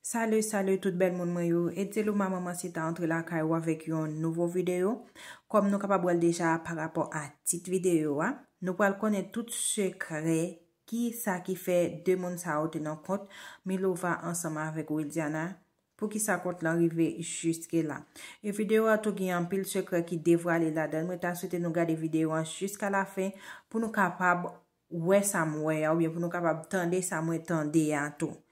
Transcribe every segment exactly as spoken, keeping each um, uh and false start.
Salut, salut tout bèl moun mwen yo. Eteluma Manman Sita antre lakay ou avèk yon nouvo videyo. Kòm nou kapab wè l deja pa rapò a tit videyo a, nou pral konnen tout sekrè ki sa ki fè de moun sa yo te nan kont Milova ansanm avèk Wildiana. Poukisa kont lan rive jiske la? E videyo a tou gen anpil sekrè ki devwale ladan l. Mwen ta swete nou gade videyo a jiska lafen pou nou kapab wè sa m wè a, oubyen pou nou kapab tande sa mwen tande a tou.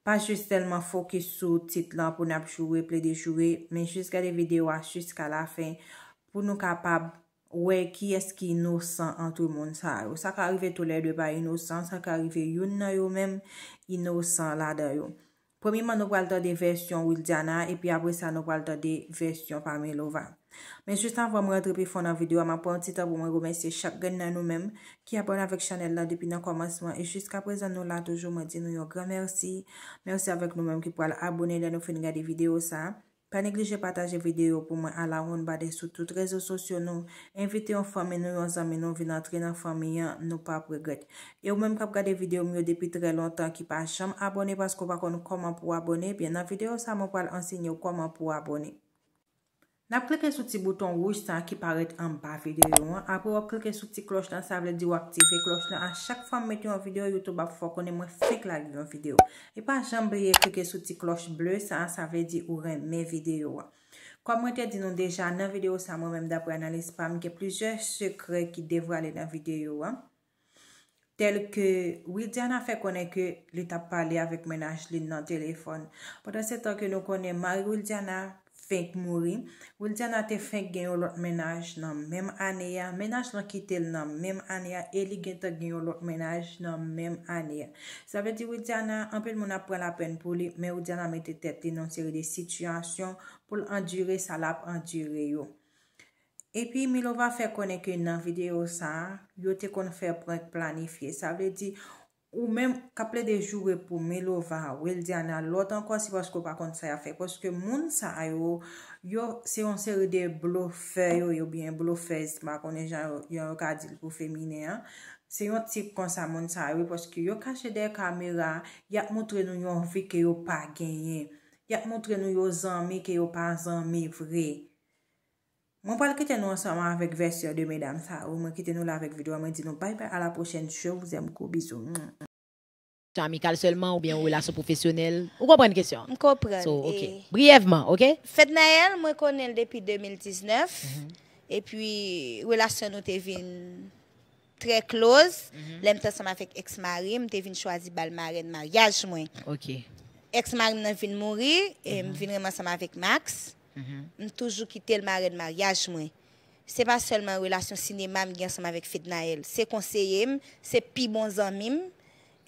Pa jis sèlman fokis sou tit lan pou n ap joure, plede joure, men jis gade videyo a jiska lafen pou nou kapab wè kiyès ki inosan antre moun sa yo. Sa ka rive toulède pa inosan, sa ka rive youn nan yo menm inosan ladan yo. Premyeman, nou pral tande vèsyon Wildiana, epi apre sa, nou pral tande vèsyon pa Milova. Men jis anvan mwen rantre pi fon nan videyo a, m ap pran yon ti tan pou mwen remèsye chak grenn nan nou menm ki abòne avèk chanèl la depi nan kòmansman e jiska prezan nou la toujou. Mwen di nou yon gran mèsi. Mèsi avèk nou menm ki pral abòne lè nou fin gade videyo sa. Pa neglije pataje videyo pou mwen a la ronn ba de sou tout rezo sosyo nou. Envite yon fanmi nou, yon zanmi nou vin antre nan fanmi an, nou p ap regrèt. E ou menm k ap gade videyo m yo depi trè lontan ki pa janm abòne paske w pa konn kòman pou w abòne, ebyen nan videyo sa mwen pral ansenye w kòman pou w abòne. N ap klike sou ti bouton wouj sa ki parèt anba videyo an. Apre w ap klike sou ti klòch lan, sa vle di w aktive klòch lan. A chak fwa m mete yon videyo, YouTube ap fè w konnen mwen fenk lage yon videyo. E pa janm bliye klike sou ti klòch ble sa, sa vle di ou renmen videyo a. Kòm mwen te di nou deja, nan videyo sa, mwen menm, daprè analiz pa m, gen plizyè sekrè ki devwale nan videyo a. Tèl ke Wildiana fè konnen ke li t ap pale avèk mennaj li nan telefòn. Pandan se tan ke nou konnen mari Wildiana fenk mouri, Wildiana te fenk gen yon lòt mennaj nan menm ane a, mennaj lan kite l nan menm ane a e li gentan gen yon lòt mennaj nan menm ane a. Sa vle di Wildiana, anpil moun ap pran lapèn pou li, men Wildiana mete tèt li nan yon seri de sitiyasyon pou l andire sa l ap andire yo. Epi Milova fè konnen ke nan videyo sa a, yo te konn fè prank planifye. Sa vle di, ou menm k ap plede joure pou Milova, Wildiana, lòt ankò, se paske w pa konn sa y ap fè. Paske moun sa yo, yo se yon seri de blofè yo ye, oubyen blofèz, m pa konnen jan yo, jan yo ka di l pou feminen an. Se yon tip konsa moun sa yo ye, paske yo kache dèyè kamera, y ap montre nou yon vi ke yo pa genyen. Y ap montre nou yo zanmi ke yo pa zanmi vre. Mwen pral kite nou ansanm avèk vèsyon de medam sa yo. Mwen kite nou la avèk videyo a. Mwen di nou bye bye, à la prochaine. Je vous aime, gros bisous. Relasyon amikal sèlman oubyen yon relasyon pwofesyonèl? Ou konprann kesyon an? M konprann. So, ok. E briyèvman, ok? Fednaelle, mwen konnen l depi de mil diznèf. Mhm. Epi, relasyon nou te vin trè close. Mhm. Lè m te ansanm avèk ex mari m, m te vin chwazi ba l marèn maryaj mwen. Ok. Ex mari m nan vin mouri, e m Mhm. vin renmen ansanm avèk Max. Mhm. M toujou kite l marèn maryaj mwen. Se pa sèlman relasyon sinema m gen ansanm avèk Fednaelle. Se konseye m, se pi bon zanmi m.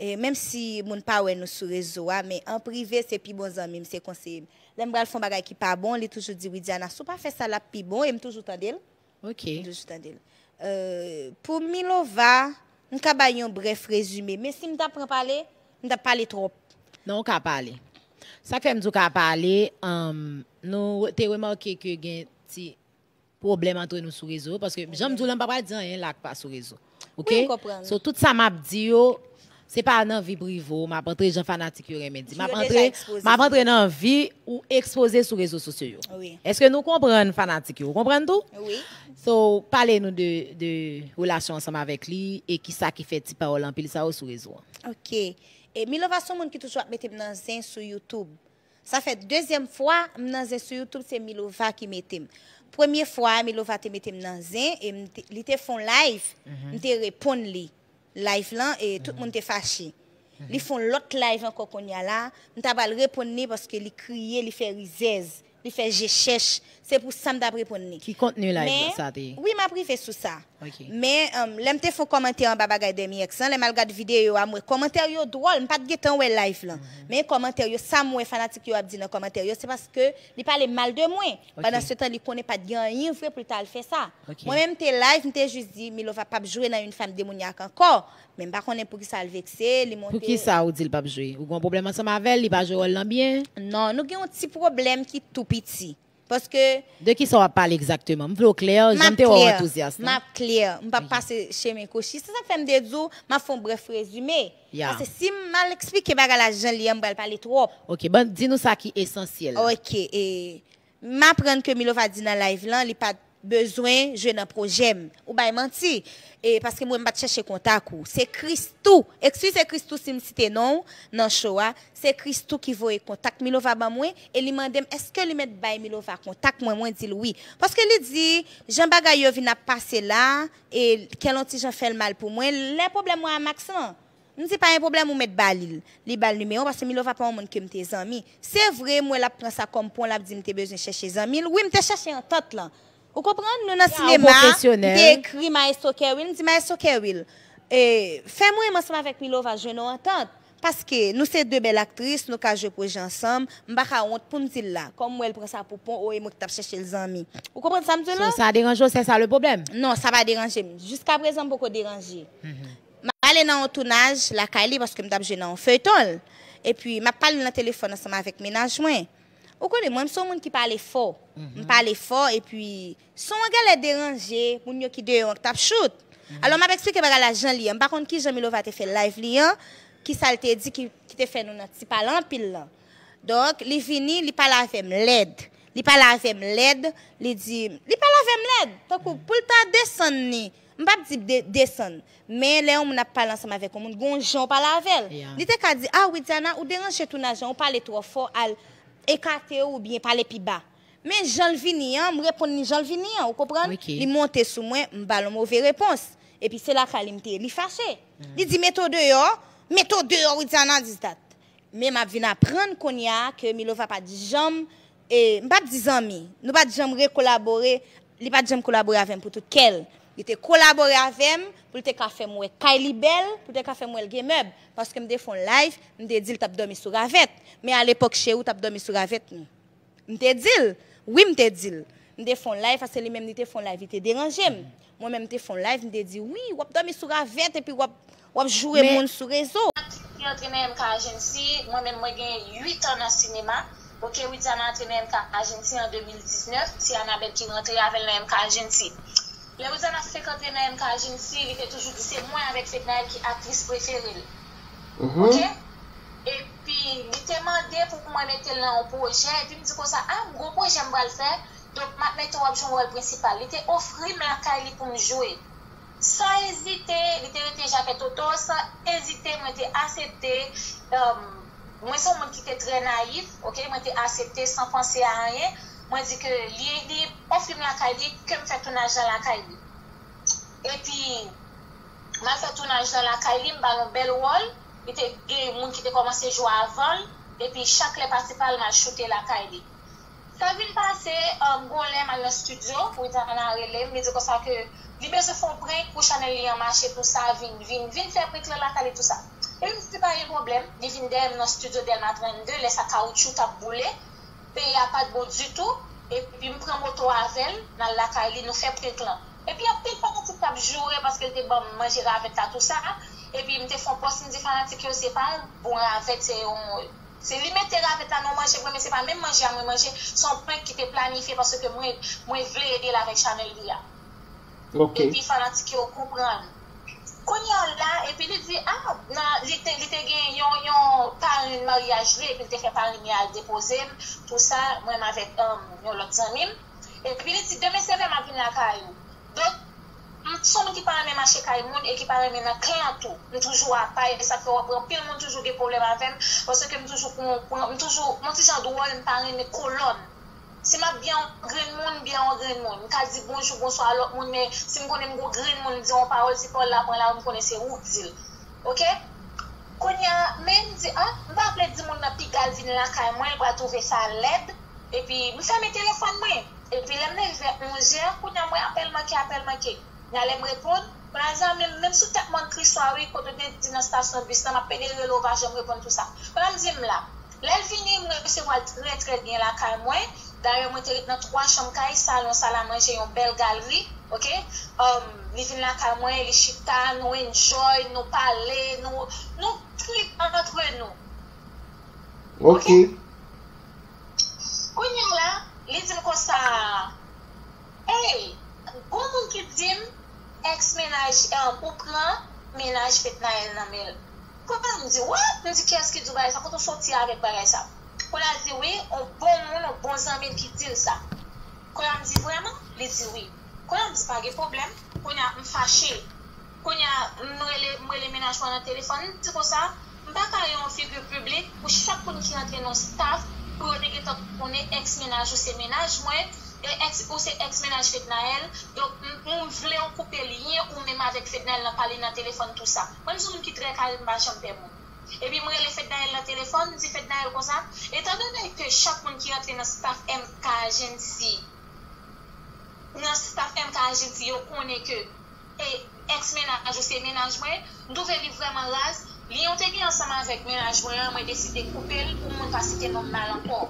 E menm si moun pa wè nou sou rezo a, men an prive, se pi bon zanmi m, se konseye m. Lè m pral fè yon bagay ki pa bon, li toujou di, Widiana, si w pa fè sa, l ap pi bon, e m toujou tande l. Ok. M toujou tande l. Euh, pou Milova, m ka bay yon brèf rezime, men si m ta pran pale, m t ap pale twòp. Non, ou ka pale. Sa k fè m di w ka pale, um, nou te remake ke gen ti pwoblèm antre nou sou rezo, paske jan m di w la, m pa pral di anyen la k pa sou rezo. Ok? Wi, m konprann. So, tout sa m ap di yo, se pa nan vi prive w m ap antre jan fanatik yo renmen di. M ap antre, m ap antre nan vi ou ekspoze sou rezo sosyo yo. Wi. Èske nou konprann fanatik yo? Ou konprann tou? Wi. So, pale nou de, de relasyon ansanm avèk li e kisa ki fè ti pawòl anpil sa yo sou rezo an. Ok. E Milova se yon moun ki toujou ap mete m nan zen sou YouTube. Sa fè dezyèm fwa m nan zen sou YouTube, se Milova ki mete m. Premye fwa a, Milova te mete m nan zen e m te, li te fè yon live, mhm, m te reponn li. Live lan, e tout, mhm, moun te fache. Mhm. Li fè yon lòt live ankò kounye a la, m ta pral reponn li paske li kriye, li fè rizèz, li fè je chèch. Se pou sa m t ap reponn li. Ki kontni live sa te ye? Wi, m ap rive sou sa. Ok. Men, um, lè m te fè yon kòmantè anba bagay Demi X lan, lè m al gad videyo a, m wè kòmantè yo dwòl, m pa t gentan wè live lan. Mhm. Men kòmantè yo, sa m wè fanatik yo ap di nan kòmantè yo, se paske li pale mal de mwen. Ok. Pandan se tan, li konnen pa t gen anyen vre pou l ta al fè sa. Ok. Mwen menm, m te live, m te jis di, Milova p ap jwe nan Une femme démoniaque ankò. Men m pa konnen poukisa l vekse, li monte. Poukisa ou di l p ap jwe? Ou gen yon pwoblèm ansanm avè l, li pa jwe wòl lan byen? Non, nou gen yon ti pwoblèm ki tou piti. Paske De ki sa w ap pale egzakteman? M vle w klè, m jan m ap te wè w klè, antouzyas m lan. Ap klè, m p ap pase chemen kwochi. Se sa k fè m te di w, m ap fè yon brèf rezime. Ya. Paske si m mal eksplike bagay la jan li ye, m pral pale twòp. Ok, ban, di nou sa ki esansyèl. Ok, e, m aprann ke Milova di nan live lan, li pa t bezwen jwe nan pwojè m. Ou bay manti. E paske mwen, m pa t chèche kontak ou. Se Christoo. Eskize Christoo si m site non w nan show a. Se Christoo ki voye kontak Milova ban mwen e li mande m èske li mèt bay Milova kontak mwen. Mwen di l wi. Paske li di, jan bagay yo vin ap pase la, e kè l on ti jan fè l mal pou mwen. Lè pwoblèm mwen a Max lan, m di pa gen pwoblèm, ou mèt ba li l. Li ba l nimewo paske Milova pa yon moun ke m te zanmi. Se vre, m wè l ap pran sa kòm pon, l ap di m te bezwen chèche zanmi l. Wi, m te chèche antant lan. Ou konprann? Nou nan Ya, ou sinema, m pwofesyonèl. Te ekri Maestro Kerwil, m di Maestro Kerwil, e, fè mwen menm ansanm avèk Milova jwenn yon antant. Paske nou se de bèl aktris, nou ka jwe pwojè ansanm, m pa ka wont pou m di l la. Kòm m wè l pran sa pou pon, o, e mwen ki t ap chèche l zanmi. Ou konprann sa m di w So, la? Sa deranje w, sè sa le pwoblèm? Non, sa pa deranje m. Jiska prezan m poko deranje. M ale nan yon tounaj lakay li paske m t ap jwe nan yon feyton l. Epi m ap pale nan telefòn ansanm avèk mennaj mwen. Ou konnen, mwen, m se yon moun ki pale fò. M pale fò, epi son an genlè deranje moun yo ki deyò an k t ap chout. Alò, m ap eksplike bagay la jan li ye. M pa konn kijan Milova te fè live li an, kisa l te di ki, ki te fè nou nan ti pale anpil lan. Donk, li vini, li pale avè m lèd. Li pale avè m lèd, li di, li pale avè m lèd. Tankou, pou l ta desann ni, m p ap di de, desann. Men lè yon moun ap pale ansanm avèk yon moun, gon jan w pale avè l. Ya. Li te ka di, a, Widiana, ou deranje tounaj lan, ou pale twò fò, al ekate w oubyen pale pi ba. Men jan l vini an, m reponn li jan l vini an, ou konprann? Ok. Li monte sou mwen, m ba l yon move repons. Epi se lakay li m te ye, li fache. Li di, mete w deyò, mete w deyò, Widiana, this, that. Men m ap vin aprann kounye a ke Milova pa t janm, e, m p ap di zanmi, nou pa t janm rekolabore, li pa t janm kolabore avè m pou tout kè l. Li te kolabore avè m pou l te ka fè m wè kay li bèl, pou l te ka fè m wè l gen mèb. Paske m te fè yon live, m te di l t ap dòmi sou ravèt. Men alepòk, cheri, w t ap dòmi sou ravèt, non. M te di l. Wi, m te di l. M te fè yon live, paske li menm li te fè yon live, li te deranje m. Mwen menm, m te fè yon live, m te di, wi, w ap dòmi sou ravèt epi w ap, w ap joure Men- moun sou rezo. Ki antre nan M K Agency, mwen menm mwen gen uit an nan sinema. Ok, Widiana antre nan M K Agency an de mil diznèf, se Annabelle ki rantre avè l nan M K Agency. Lè Widiana fèk antre nan M K Agency, li te toujou di se mwen avèk Fednaelle ki aktris prefere l. Ok? Epi, li te mande pou mwen mete l nan yon pwojè, epi m di konsa, a, m gon pwojè m pral fè, donk m ap mete w ap jwe yon wòl prensipal. Li te ofri m lakay li pou m jwe. San ezite, li te rete Jakèt Oto, san ezite, mwen te aksepte. Mwen se yon moun ki te trè nayif, ok? Mwen te aksepte san panse a anyen. Mwen di ke li, li ofri m lakay li, ke m fè tounaj lan lakay li. Epi, m al fè tounaj lan lakay li, m ba l yon bèl wòl. Li te gen moun ki te kòmanse jwe avan l, epi chak lè pase pa l, m al choute lakay li. Sa vin pase, um, gon lè m al nan estidyo, Widiana rele m, li di konsa ke li bezwen fè yon prank pou chanèl li an mache, tou sa, vin, vin, vin fè prank lan lakay li, tou sa. Epi m di pa gen pwoblèm, li vin dèyè m nan estidyo Dèlma trannde, lè sa kawotchou t ap boule, peyi a pa t bon ditou, epi m pran moto avè l, n al lakay li, nou fè prank lan. Epi anpil fanatik t ap joure paske l te ban m manje ravèt la, tou sa, epi m te fè yon pòs, m di fanatik yo, se pa yon bon ravèt, se yon Se li mete ravèt la nan manje mwen, men se pa menm manje a mwen manje, se yon prank ki te planifye paske mwen, mwen vle ede l avèk chanèl li a. Ok. Epi fanatik yo konprann. Kounye a la, epi li di, a, nan, li te, li te gen yon, yon parenn maryaj li, epi li te fè parenn li al depoze m, tou sa, mwen m avèk, um, yon lòt zanmi m. Epi li di, demen sevè m ap vin lakay ou. Donk, m se yon moun ki pa renmen mache kay moun e ki pa renmen nan klan tou. M toujou apa, e sa k fè w ap wè anpil moun toujou gen pwoblèm avè m, paske m toujou pran, pran, m toujou, m yon ti jan dwòl, m pa renmen kolòn. Si m ap byen yon grenn moun, m byen yon grenn moun. M ka di bonjou, bonswa a lòt moun, men si m konnen m gon grenn moun, m di yon pawòl, se pawòl la pran lari, m konnen se ou k di l. Ok? Kounye a, men m di, a, m pa vle di moun nan piga l vin lakay mwen, l pral twouve sa lèd. Epi, m fèmen telefòn mwen. Epi lè m leve vè onz è, kounye a m wè apèl manke, apèl manke. Kounye a lè m reponn, kounye a zanmi m, menm sou tèt mòn Kriswa wi, kote w te di nan estasyon bis lan, m ap pede rele w, w pa janm reponn tou sa. Kounye a m di m la. Lè l vini, m resevwa l trè, trè byen lakay mwen. Dayè, mwen te ret nan twa chanm kay, salon, salamanje, yon bèl galri, ok? Um, li vin lakay mwen, li chita, nou enjoy, nou pale, nou, nou trip antre nou. Ok. Kounye a la, li di m konsa, mennaj, um, ou pran mennaj Fednaelle nan men l. Kounye a m di, what? M di, kiyès ki di w bagay sa? Kote w soti avèk bagay sa? Kounye a l di, wi, yon bon moun, yon bon zanmi l ki di l sa. Kounye a m di, vrèman? Li di, wi. Kounye a m di, pa gen pwoblèm. Kounye a m fache. Kounye a m rele, m rele mennaj mwen nan telefòn, m di konsa, m pa ka yon figi piblik pou chak moun ki rantre nan staff, pou yo te gentan konnen ex mennaj ou se mennaj mwen, e ex ou se ex mennaj Fednaelle, donk m, m vle w koupe lyen ou menm avèk Fednaelle nan pale nan telefòn tou sa. Mwen m se yon moun ki trè kare, m pa janm pè moun. Epi m rele Fednaelle nan telefòn, m di Fednaelle konsa, etandone ke chak moun ki rantre nan staff M K Agency, nan staff M K Agency yo konnen ke e ex mennaj ou se mennaj mwen, m twouve li vrèman raz. Lyen w te gen ansanm avèk mennaj mwen an, mwen deside koupe l pou moun pa site non m mal ankò.